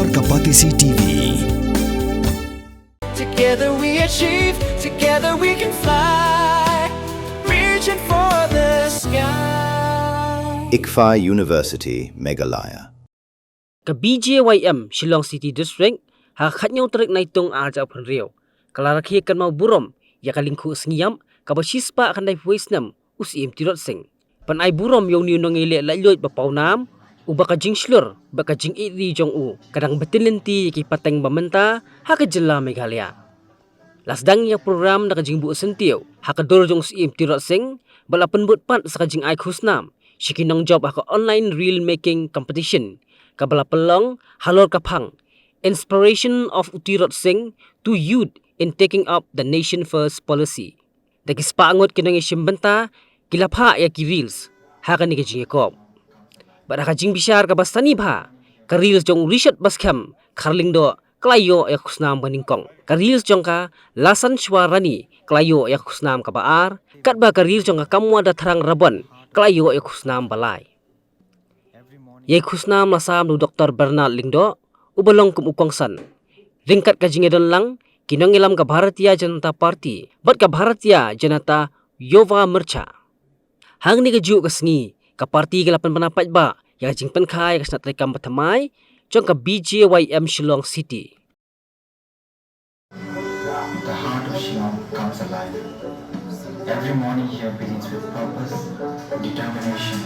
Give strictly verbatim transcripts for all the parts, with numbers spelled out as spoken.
Ka Batesi T V. Together we achieve, together we can fly, reaching for the sky. ICFAI University, Meghalaya. Ka B J Y M Shillong City District, ha ka khatnïew tarik Naitung arhajar arphew hynriew, ka la rakhe kynmaw burom ïa ka lyngkhuh sngi ïap kaba shispah khyndaiphew wei snem u Syiem Tirot Sing. Ban ai burom ïa une u nongïaleh laitluid ba pawnam, uba ka jingshlur bad ka jingïeit ri jong u ka dang btin lynti ïa ki pateng ba mynta ha ka jylla Meghalaya. La sdang ïa ka program da ka jingbuh syntiew ha ka dur jong u Syiem Tirot Sing, bad la pynbud pat sa ka jingai khusnam sha ki nongjop ha ka online reel making competition, kaba la pynlong halor ka phang Inspiration of u Tirot Sing to Youth in Taking Up the Nation First Policy. Da ki spah ngut ki nongïashim bynta ki la phah ïa ki reels ha kane ka jingïakop. Bad ha ka jingbishar kaba sani bha, ka reels jong u Richard Baskhem Kharlyngdoh ka la ïoh ïa ka khusnam ba nyngkong. Ka reels jong ka Lasan Shwa Rani ka la ïoh ïa ka khusnam kaba ar, katba ka reels jong ka Kamwa Dathrang Rabon ka la ïoh ïa ka khusnam ba lai. Ïa ka khusnam la sam da u Doktor Bernard Lyngdoh, uba long kum u kongsan. Ryngkat ka jingïadon lang ki nongïalam ka Bharatiya Janata Party bad ka Bharatiya Janata Yuva Morcha. Hangne ka juh ka sngi, ka party ka la pynbna paidbah ïa ka jingpynkha ïa ka snat treikam bathymmai jong ka B J Y M Shillong City. The heart of Shillong comes alive. Every morning here begins with purpose, determination,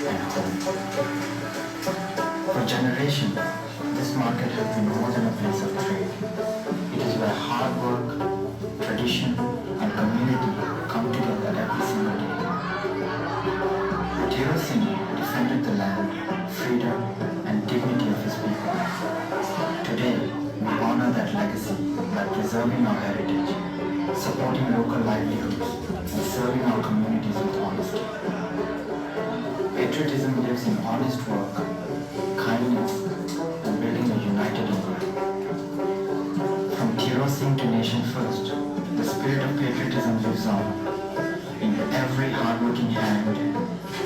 and hope. For generations, this market has been more than a place of trade. It is where hard work, tradition, and community come together every single day. Tirot Sing defended the land, freedom, and dignity of his people. Today, we honor that legacy by preserving our heritage, supporting local livelihoods, and serving our communities with honesty. Patriotism lives in honest work, kindness, and building a united India. From Tirot Sing to Nation First, the spirit of patriotism lives on in every hardworking hand,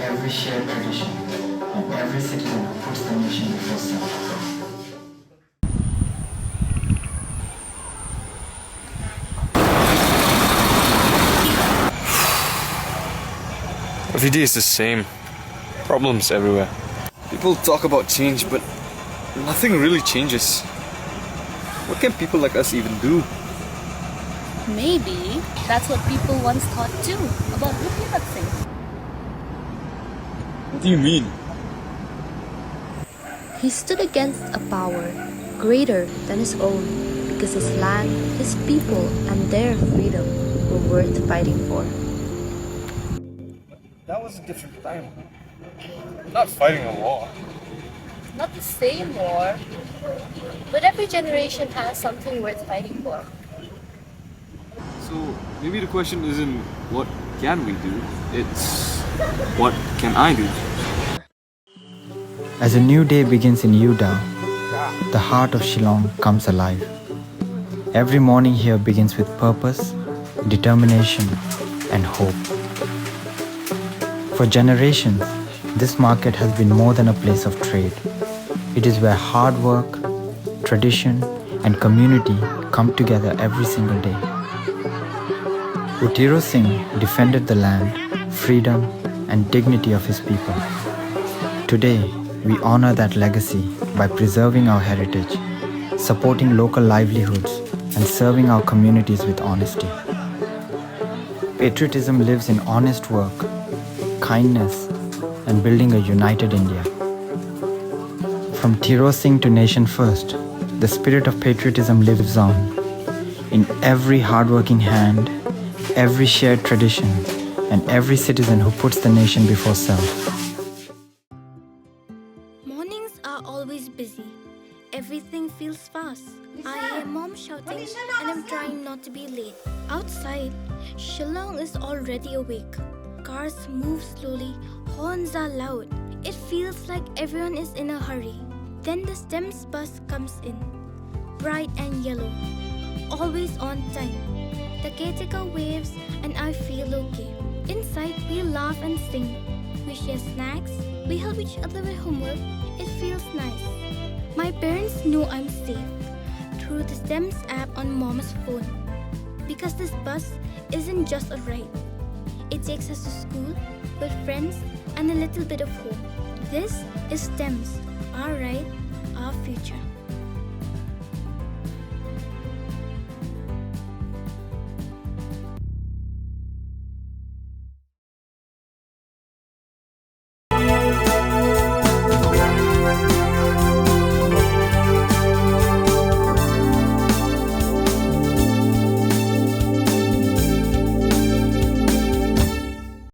every shared tradition, and every citizen who puts the nation before self. Every day is the same. Problems everywhere. People talk about change, but nothing really changes. What can people like us even do? Maybe that's what people once thought too about Rupirat Singh. What do you mean? He stood against a power greater than his own because his land, his people, and their freedom were worth fighting for. That was a different time. We're not fighting a war. Not the same war, but every generation has something worth fighting for. So maybe the question isn't what can we do, it's what can I do? As a new day begins in Yuda, the heart of Shillong comes alive. Every morning here begins with purpose, determination, and hope. For generations, this market has been more than a place of trade. It is where hard work, tradition, and community come together every single day. U Tirot Singh defended the land, freedom, and dignity of his people. Today, we honor that legacy by preserving our heritage, supporting local livelihoods, and serving our communities with honesty. Patriotism lives in honest work, kindness, and building a united India. From Tirot Singh to Nation First, the spirit of patriotism lives on in every hardworking hand, every shared tradition, and every citizen who puts the nation before self. Mornings are always busy. Everything feels fast. I hear mom shouting and I'm trying not to be late. Outside, Shillong is already awake. Cars move slowly, horns are loud. It feels like everyone is in a hurry. Then the STEMS bus comes in, bright and yellow, always on time. The caretaker waves and I feel okay. Inside, we laugh and sing. We share snacks, we help each other with homework. It feels nice. My parents know I'm safe through the STEMS app on Mom's phone, because this bus isn't just a ride. It takes us to school, with friends, and a little bit of home. This is STEMS, our ride, our future.